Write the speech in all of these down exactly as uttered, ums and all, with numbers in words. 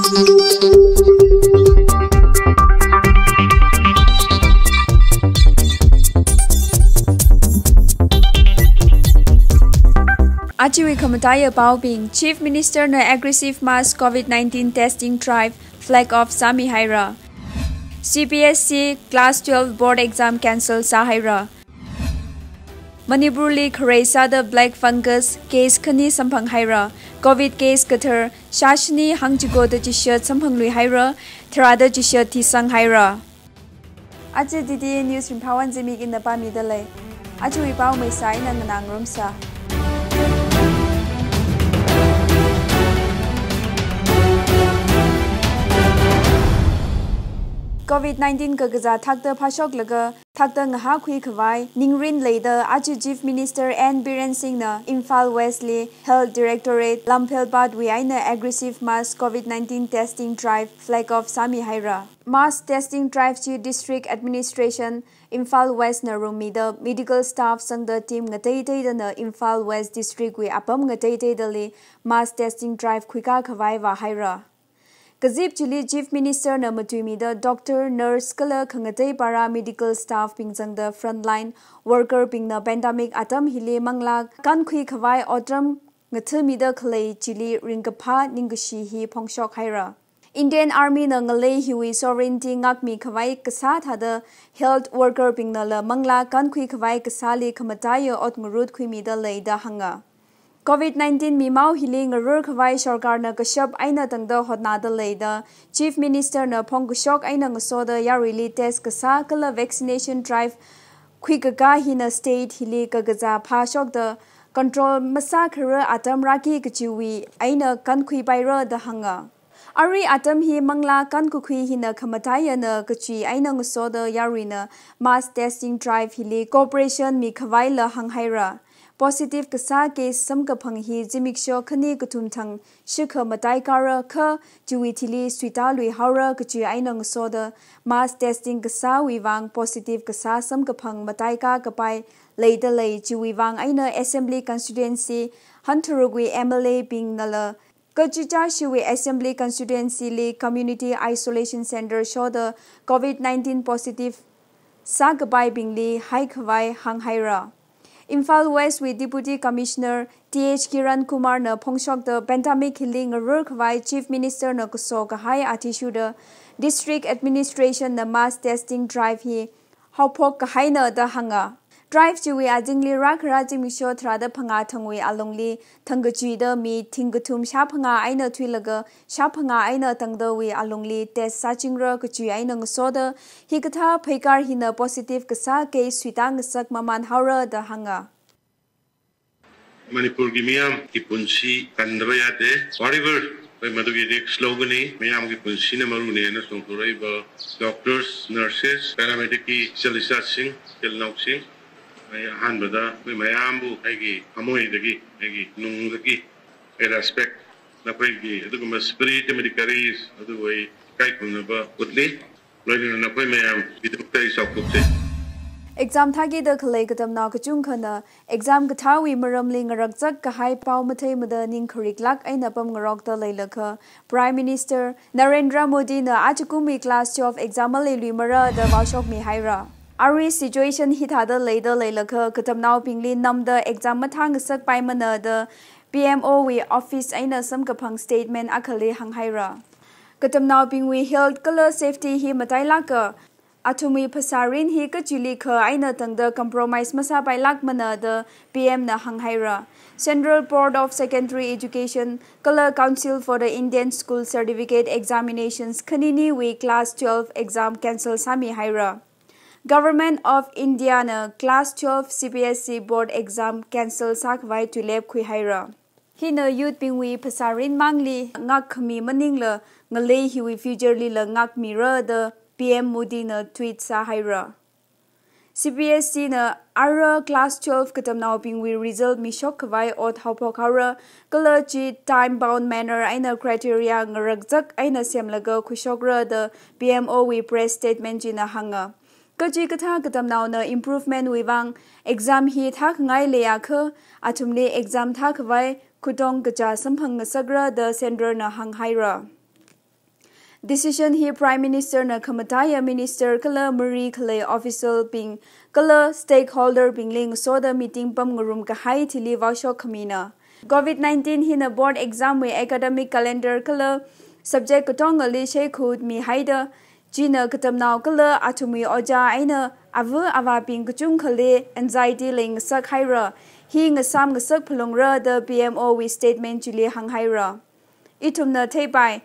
Ajawui khamataiya paobing, Chief Minister na aggressive mass COVID nineteen testing drive flag off sāmihaira. C B S E Class twelve board exam cancel sāhaira. Manipurli kharei sāda black fungus case khani samphanghaira. COVID case kathar shāshini hangchikoda chishat samphangluihaira, tharāda chishat thisanghaira. Aja D D A News ringphāwui zimik ina pāmida lei. Ajawui pao maisā ina nganāngarumsa. COVID nineteen kakazā thakta phāshoklaga thakta ngahākhui khavai ningrin leida aja Chief Minister N Biren Singh na Imphal West li Health Directorate Lamphel Pathway eina aggressive mass COVID nineteen testing drive flag off sāmihaira. Mass testing drive chi District Administration Imphal West na rummida medical staff sangda team ngateiteidana Imphal West District wui apam ngateiteidali mass testing drive khuikā khavai vāhaira. Kazip chili Chief Minister na matuimida doctor, nurse kala khangatei paramedical staff bing zangda frontline worker bingna pandemic atam hili manglā kankhui khavai otram ngathāmida khalei chili ringkaphā ningkashi hi phongshokhaira. Indian Army na ngalei hiwui sovereignty ngākmi khavai kasā thāda health worker bingnala manglā kankhui khavai kasāli khamataiya ot ngarut khuimida leida hānga. COVID nineteen mimao hili ngarur khavai sorkarna kashap eina tangda hotnada leida Chief Minister na phongkashok eina ngasoda yaruili test kasā kala vaccination drive khuikakā hina state hili kakazā phāshokda control masākharar atam rāki kachiwui eina kankhuipaira da hānga. Arui atam hi manglā kankakhui hina khamataiyana kachi eina ngasoda yaruina mass testing drive hili cooperation mikhavaila hānghaira. Positive kasā case samkaphang hi zimiksho khani kathum thang shikha mataikara kha chiwui thili suitāluihaora kachi eina ngasoda mass testing kasāwui vang positive kasā samkaphang mataikā kapai leida lei. Chiwui vang eina Assembly Constituency hantharukwui M L A bingnala kachichāshiwui Assembly Constituency li Community Isolation Center shoda COVID nineteen positive sākapaibingli haikhavai hānghaira. Imphal West wui Deputy Commissioner T H Kiran Kumar na phongshokda pandemic hili ngarur khavai Chief Minister na kaso kahai athishurda District Administration na mass testing drive hi haophok kahaina da hānga. Drive chiwui azingli rākhara zimiksho tharāda phangā thangwui alungli thangkachuida mi thingkathum shāphangā eina thuilaga shāphangā eina tangdawui alungli test sāchingra kachi eina ngasoda hikathā pheikar hina positive kasā case suitā ngasak mamānhaora da hānga. ꯃꯅꯤꯄꯨꯔꯒꯤ ꯃꯤꯌꯥꯝꯒꯤ ꯄꯨꯟꯁꯤ ꯀꯟꯗꯕ ꯌꯥꯗꯦ꯫ Whatever ꯑꯩꯈꯣꯏ ꯃꯗꯨꯒꯤ risk ꯂꯧꯒꯅꯤ꯫ ꯃꯤꯌꯥꯝꯒꯤ ꯄꯨꯟꯁꯤꯅ ꯃꯔꯨꯅꯦꯅ ꯆꯣꯡꯊꯣꯔꯛꯏꯕ doctors, nurses, paramedic ꯀꯤ ꯏꯆꯜ ꯏꯆꯥꯁꯤꯡ, ꯏꯆꯤꯜ ꯏꯅꯥꯎꯁꯤꯡ, ꯑꯩ ꯑꯍꯥꯟꯕꯗ ꯑꯩꯈꯣꯏ ꯃꯌꯥꯝꯕꯨ ꯑꯩꯒꯤ ꯊꯃꯣꯏꯗꯒꯤ, ꯑꯩꯒꯤ ꯅꯨꯡꯗꯒꯤ ꯑꯩ respect, ꯅꯈꯣꯏꯒꯤ ꯑꯗꯨꯒꯨꯝꯕ spirit ꯑꯃꯗꯤ courage ꯑꯗꯨꯕꯨ ꯑꯩ ꯏꯀꯥꯏ ꯈꯨꯝꯅꯕ ꯎꯠꯂꯤ꯫ ꯂꯣꯏꯅꯅ ꯅꯈꯣꯏ ꯃꯌꯥꯝꯒꯤꯗꯃꯛꯇ ꯑꯩ ꯆꯥꯎꯊꯣꯛꯆꯩ꯫ Exam thākida khalei katamnao kachungkhana exam kathāwui maramli ngarakzak kahai pao matheimada ning khariklāk eina pamngarokda leilakha, Prime Minister Narendra Modi na ajakumwui class twelve exam maleiluimara da vāshokmihaira. Arui situation hithāda leida leilakha katamnaobingli namda exam mathāngasakpaimana da P M O wui office eina samkaphang statement akhali hānghaira. Katamnaobingwui health kala safety hi matailāka, athumwui phasārin hi kachilikha eina tangda compromise masāpailākmana da P M na hānghaira. Central Board of Secondary Education kala Council for the Indian School Certificate Examinations khaniniwui class twelve exam cancel sāmihaira. Government of India na class twelve C B S E board exam cancel sākhavai tuilep khuihaira. Hina youth bingwui phasārin mangli ngākkhami maningla ngalei hiwui future lila ngākmira da P M Modi na tweet sāhaira. C B S E na ara class twelve katamnaobingwui result mishok khavai ot haophokhaora, kala chi time bound manner eina criteria ngarakzak eina semlaga khuishokra da P M O wui press statement china hānga. Kachikathā katamnaona improvement wui vang exam hi thākhangai leiakha, athumli exam thākhavai khutong kachā samphangngasakra da Centre na hānghaira. Decision hi Prime Minister na khamataiya minister kala mari khalei official bing kala stakeholder bingli ngasoda meeting pamngarum kahai thili vaoshok khamina. Covid nineteen hina board exam wui academic calendar kala subject katongali sheikhut mihaida, china katamnao kala athumwui ojā eina ava avābing kachungkhali anxiety leingasak haira, hi ngasam ngasak phalungra da P M O wui statement chili hānghaira. Ithumna theipai,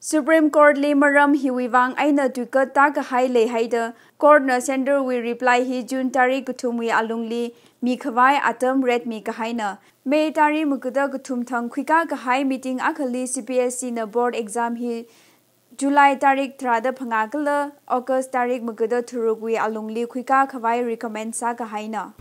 Supreme Court li maram hiwui vang eina tuikat tākahai leihaida, Court na Centre wui reply hi June tarik kathumwui alungli mikhavai atam retmi kahaina. May tarik magada kathum thang khuikā kahai meeting akhali C B S E na board exam hi July tarik tharāda phangā kala August tarik magada tharukwui alungli khuikā khavai recommend sākahaina.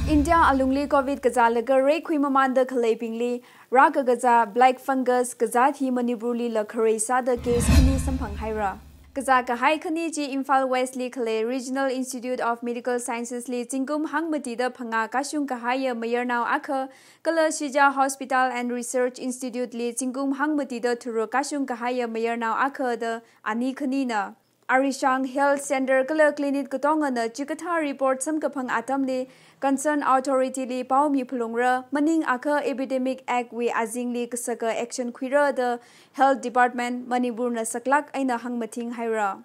India alungli Covid kazālaga reikhui mamanda khaleibingli rākakazā black fungus kazāt hi Manipurlila kharei sāda case khani samphang haira. Kazā kahai khani chi Imphal West li khalei Regional Institute of Medical Sciences li zingkum hangmatida phangā kashung kahaiya mayarnao akha, kala Shija Hospital and Research Institute li zingkum hangmatida tharuk kashung kahaiya mayarnao akha da ani khanina. Arishang Health Centre kala clinic katongana chikathā report samkaphang atamli concern authority li pao miphalungra, maningakha Epidemic Act wui azingli kasaka action khuira da Health Department Manipur na saklāk eina hāngmathing haira.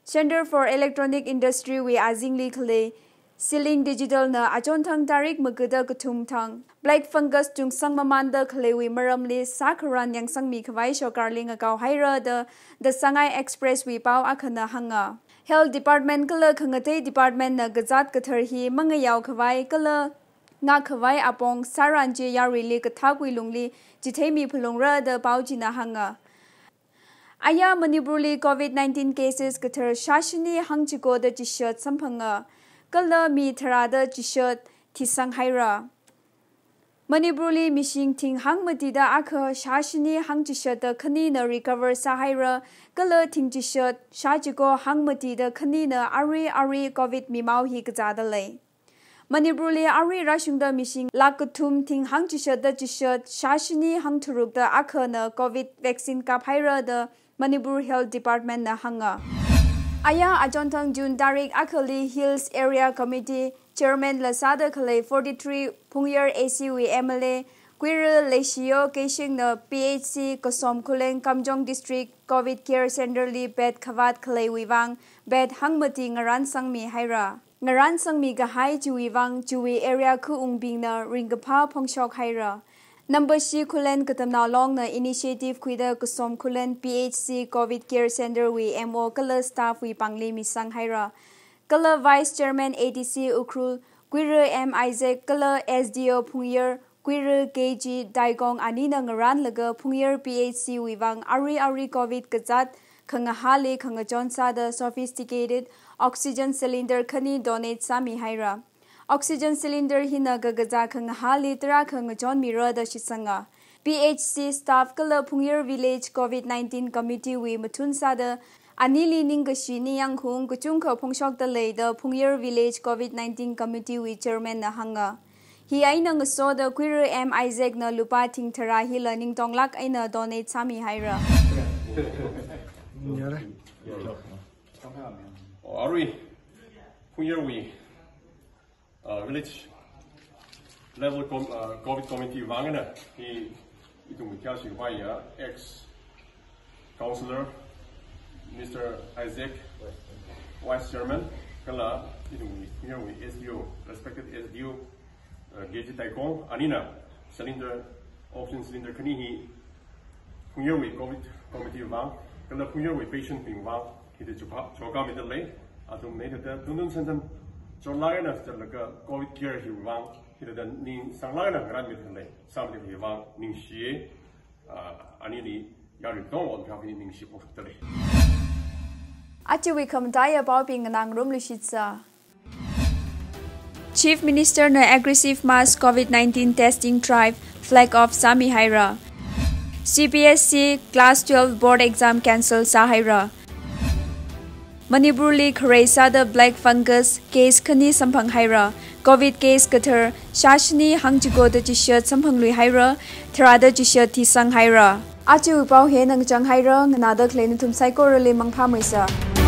Centre for Electronic Industry wui azingli khalei Siling Digital na achonthang tarik magada kathum thang black fungus tungsang mamanda khaleiwui maramli sākharan yangsangmi khavai shokarli ngakao haira da The Sangai Express wui pao akhana hānga. Health Department kala khangatei department na kazāt kathar hi mangayao khavai kala ngak khavai apong sāran chi yaruili kathakwui lungli chitheimi phalungra da pao china hānga. Aya Manipurli Covid nineteen cases kathar shāshini hangchiko da chishat samphanga, kala mi tharāda chishat thisang haira. Manipurli mishing thing hangmatida akha shāshini hangchishat da khanina recover sāhaira, kala thing chishat shāchiko hangmatida khanina arui arui Covid mimao hi kazāda lei. Manipurli arui rāshungda mishing lakh kathum thing hangchishat da chishat shāshini hangtharuk da akhana Covid vaccine kaphaira da Manipur Health Department na hānga. Aya achonthang June tarik akhali Hills Area Committee Chairman la sāda khalei forty-three Phungyar A C wui M L A Kuira Leishiyo Keishing na P H C Kasom Khullen Kamjong District Covid Care Centre li bed khavāt khaleiwui vang bed hangmati ngarān sangmi haira. Ngarān sangmi kahai chiwui vang chiwui area khaungbingna ringkaphā phongshok haira. Nambashi Khullen Katamnao Long na initiative khuida Kasom Khullen P H C Covid Care Centre wui M O kala staff wui pāngli misang haira. Kala Vice Chairman A D C Ukhrul Kuira M Isaac kala S D O Phungyar Kuira K G Daigong anina ngarānlaga Phungyar P H C wui vang arui arui Covid kazāt khangahāli khangachon sāda sophisticated oxygen cylinder khani donate sāmi haira. Oxygen cylinder hina kakazā khangahāli tarākha ngachonmira da shitsanga. P H C staff kala Phungyar Village Covid nineteen Committee wui mathun sāda anili ningkashi ningyāng khaung kachungkha phongshokda lei da Phungyar Village Covid nineteen Committee wui Chairman na hānga. Hi eina ngasoda Kuira M Isaac na lupā thing tharā hila ningtonglāk eina donate sāmi haira. Yare. Oh, arui, Phungyar wui, uh, village level com-, uh, Covid committee vang eina, hi ithum kia shi vaya ex councillor, Mister Isaac, Vice Chairman, kala ithum Phungyar wui S D O, respected S D O, uh, K G Daigong, anina cylinder, oxygen cylinder khani hi Phungyar wui Covid committee vang, kala Phungyar wui patient bing vang, hithāda chukha, chukha mida lei, athum hithāda tuntun sānthan, chonlāk eina zatlaga Covid care hi vang, hithāda ningsanglāk eina ngarān mida lei, sāmida hi vang, ningshiye, ah, anili yarui katonga on behalf hi ningshi phongshokda lei. Ajawui khamataiya paobing nganāngarumlu shitsa. Chief Minister na aggressive mass Covid nineteen testing drive flag off sāmi haira. C B S E class twelve board exam cancel sāhaira. Manipurli kharei sāda black fungus case khani samphang haira. Covid case kathar shāshini hangchiko da chishat samphanglui haira, tharāda chishat thisang haira. Aja pao hina ngachang haira, nganāda khalei nathum saikorali mangphāmeisa.